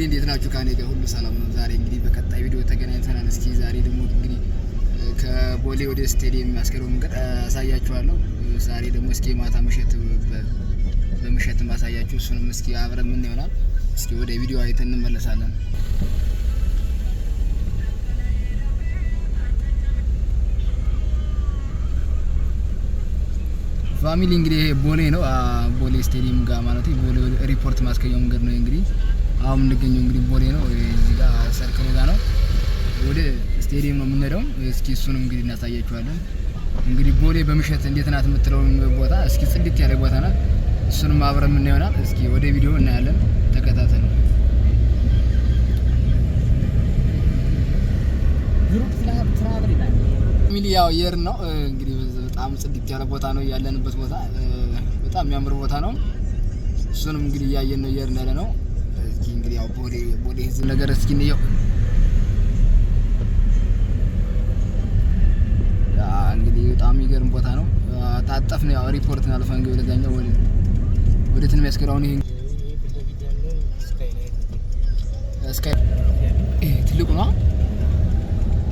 እንዴት ናችሁ? ከኔ ጋር ሁሉ ሰላም ነው። ዛሬ እንግዲህ በቀጣይ ቪዲዮ ተገናኝተናል። እስኪ ዛሬ ደግሞ እንግዲህ ከቦሌ ወደ ስቴዲየም የሚያስገረው መንገድ አሳያችኋለሁ። ዛሬ ደግሞ እስኪ ማታ ምሽት በምሽት ማሳያችሁ እሱንም እስኪ አብረን ምን ይሆናል። እስኪ ወደ ቪዲዮ አይተን እንመለሳለን። Family እንግዲህ ይሄ ቦሌ ነው። ቦሌ ስቴዲየም ጋር ማለት ነው። ቦሌ ሪፖርት ማስገኛው መንገድ ነው። እንግዲህ አሁን የምንገኘው እንግዲህ ቦሌ ነው። እዚህ ጋር circle ኡ ጋር ነው። ወደ ስቴዲየም ነው የምንሄደው። እስኪ እሱንም እንግዲህ እናሳያችኋለን። እንግዲህ ቦሌ በምሽት እንዴት ናት የምትለውን ቦታ እስኪ ጽድት ያለ ቦታ ናት። እሱንም አብረን ምን ይሆናል። እስኪ ወደ ቪዲዮ እናያለን። ተከታተሉ። Family ያው የር ነው እንግዲህ በጣም ጽድት ያለ ቦታ ነው ያለንበት ቦታ በጣም የሚያምር ቦታ ነው። እሱንም እንግዲህ እያየን ነው እየሄድን ያለ ነው። እስኪ እንግዲህ ያው ቦሌ ቦሌ ህዝብ ነገር እስኪ እንየው። ያ እንግዲህ በጣም የሚገርም ቦታ ነው። ታጠፍ ነው ያው ሪፖርት ነው አልፈን እንግዲህ ወደዛኛው ወደ ወዴት ነው የሚያስገራው? ይሄ ስካይ ይሄ ትልቁ ነው።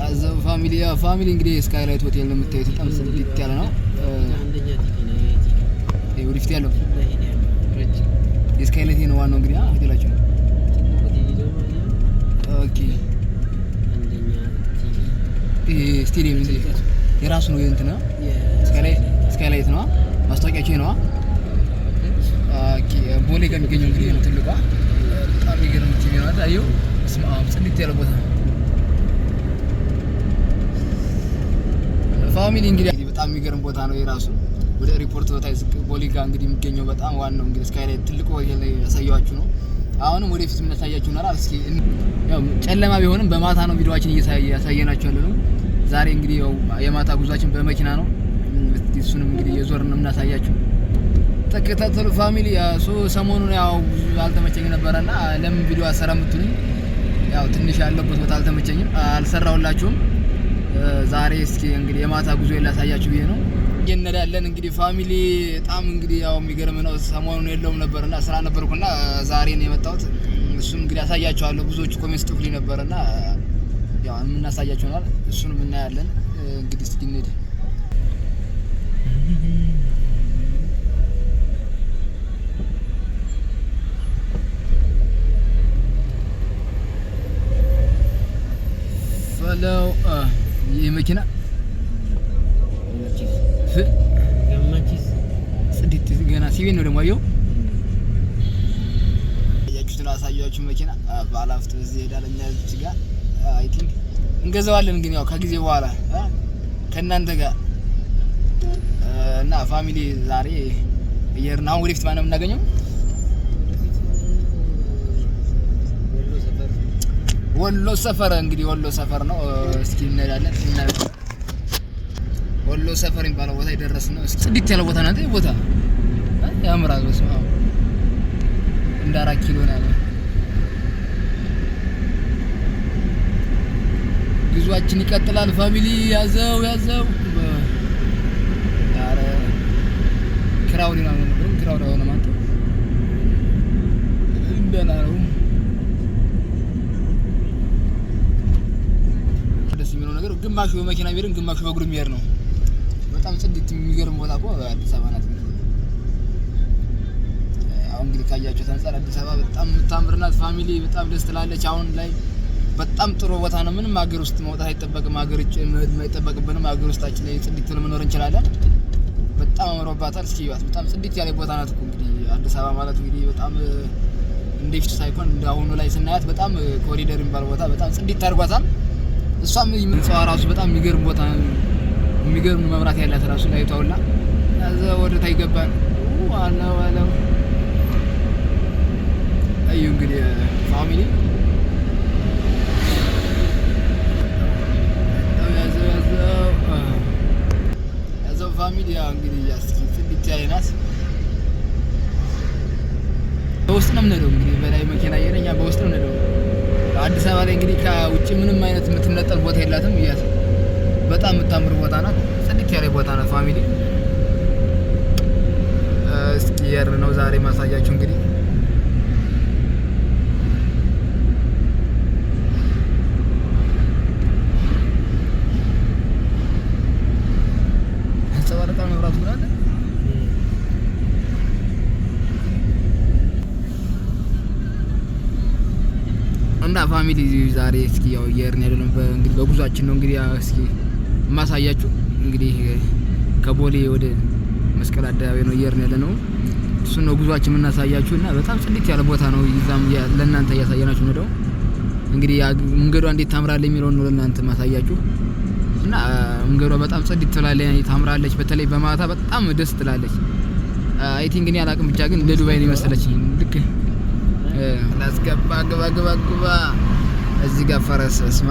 አዘው family family እንግዲህ ስካይላይት ሆቴል ነው የምታዩት። በጣም ጽድት ያለ ነው። ይሄ ወደፊት ያለው የስካይላይት ነው ዋናው እንግዲህ ሆቴላቸው ነው። Okay ይሄ ስቴዲየም የራሱ ነው እንትና ስካይላይት ስካይላይት ነው ማስታወቂያቸው ነው። Okay ቦሌ ጋር የሚገኘው እንግዲህ ነው ትልቋ በጣም የሚገርም ቲቪ ነው። አየው እስማ ጽድት ያለ ቦታ ነው። Family እንግዲህ በጣም የሚገርም ቦታ ነው የራሱ ወደ ሪፖርት ቦታ ቦሌ ጋር እንግዲህ የሚገኘው በጣም ዋናው እንግዲህ ስካይላይት ትልቁ ሆቴል ላይ ያሳየኋችሁ ነው። አሁንም ወደፊት የምናሳያችሁ ይሆናል። እስኪ ያው ጨለማ ቢሆንም በማታ ነው ቪዲዮአችን እያሳየናችሁ ያለ ነው። ዛሬ እንግዲህ ያው የማታ ጉዟችን በመኪና ነው። እሱንም እንግዲህ የዞርን ነው የምናሳያችሁ። ተከታተሉ family። ሰሞኑን ያው ብዙ አልተመቸኝ ነበረና ለምን ቪዲዮ አሰራ የምትሉኝ ያው ትንሽ ያለበት ቦታ አልተመቸኝም፣ አልሰራሁላችሁም። ዛሬ እስኪ እንግዲህ የማታ ጉዞ ላሳያችሁ ብዬ ነው። እየነዳለን እንግዲህ family በጣም እንግዲህ ያው የሚገርም ነው። ሰሞኑን የለውም ነበርና ስራ ነበርኩና ዛሬ ነው የመጣሁት። እሱን እንግዲህ አሳያችኋለሁ። ብዙዎቹ comment ጽፉልኝ ነበርና ያው የምናሳያችሁ ይሆናል። እሱንም እናያለን እንግዲህ እስኪ እንሂድ። ፈለው ይህ መኪና ጽድት ገና ሲቤን ነው ደግሞ አየው ያያችሁትን አሳያችሁ መኪና ባለሀብት በዚህ ይሄዳል። እኛ እዚህ ጋር I think እንገዛዋለን፣ ግን ያው ከጊዜ በኋላ ከእናንተ ጋር እና family ዛሬ እየሄድን አሁን ወደፊት ማነው የምናገኘው? ወሎ ሰፈር እንግዲህ ወሎ ሰፈር ነው። እስኪ እንሄዳለን። ወሎ ሰፈር የሚባለው ቦታ የደረስን ነው። እስኪ ጽድት ያለ ቦታ ነው። ቦታ ያምራል። በስመ አብ እንደ አራት ኪሎ ነው ያለው። ጉዟችን ይቀጥላል። Family ያዘው ያዘው። ኧረ crowd ነው ነበር crowd ሆነ ማለት እንደና ነው። ደስ የሚለው ነገር ግማሹ በመኪና ቢሄድም ግማሹ በእግሩ የሚሄድ ነው። በጣም ጽድት የሚገርም ቦታ እኮ አዲስ አበባ ናት። አሁን እንግዲህ ካያችሁት አንፃር አዲስ አበባ በጣም የምታምር ናት። Family በጣም ደስ ትላለች። አሁን ላይ በጣም ጥሩ ቦታ ነው። ምንም ሀገር ውስጥ መውጣት አይጠበቅም። ሀገር ውጭ መሄድ አይጠበቅብንም። ሀገር ውስጣችን ላይ ጽድት ብለን መኖር እንችላለን። በጣም አምሮባታል። እስኪ እዩዋት። በጣም ጽድት ያለ ቦታ ናት እኮ እንግዲህ አዲስ አበባ ማለት እንግዲህ በጣም እንደፊቱ ሳይሆን እንደ አሁኑ ላይ ስናያት በጣም ኮሪደር የሚባል ቦታ በጣም ጽድት አድርጓታል። እሷም ህንጻዋ ራሱ በጣም የሚገርም ቦታ የሚገርም መብራት ያላት ራሱ light ዋ ሁላ እዛ ወደ ታይ ገባን። አለው አለው እዩ እንግዲህ family ያዘው family ያው እንግዲህ እስኪ ጽድት ያለ ናት። በውስጥ ነው የምንሄደው እንግዲህ በላይ መኪና እየሄደ እኛ በውስጥ ነው የምንሄደው። አዲስ አበባ ላይ እንግዲህ ከውጭ ምንም አይነት የምትነጠል ቦታ የላትም። እያት በጣም የምታምር ቦታ ናት። ጽድት ያለ ቦታ ናት። Family እስኪ የር ነው ዛሬ ማሳያችሁ እንግዲህ መብራቱ ብላለ። እና family ዛሬ እስኪ ያው እየሄድን ያለነው እንግዲህ በጉዟችን ነው። እንግዲህ እስኪ የማሳያችሁ እንግዲህ ከቦሌ ወደ መስቀል አደባባይ ነው እየሄድን ያለ ነው። እሱን ነው ጉዟችን የምናሳያችሁ እና በጣም ጽድት ያለ ቦታ ነው። እዛም ለእናንተ እያሳየናችሁ ነው። ደግሞ እንግዲህ መንገዷ እንዴት ታምራለች የሚለውን ነው ለእናንተ ማሳያችሁ እና መንገዷ በጣም ጽድት ትላለች፣ ታምራለች። በተለይ በማታ በጣም ደስ ትላለች። I think እኔ አላቅም፣ ብቻ ግን እንደ ዱባይ ነው የመሰለችኝ። ልክ ላስገባ ግባ ግባ ግባ። እዚህ ጋር ፈረስ እስማ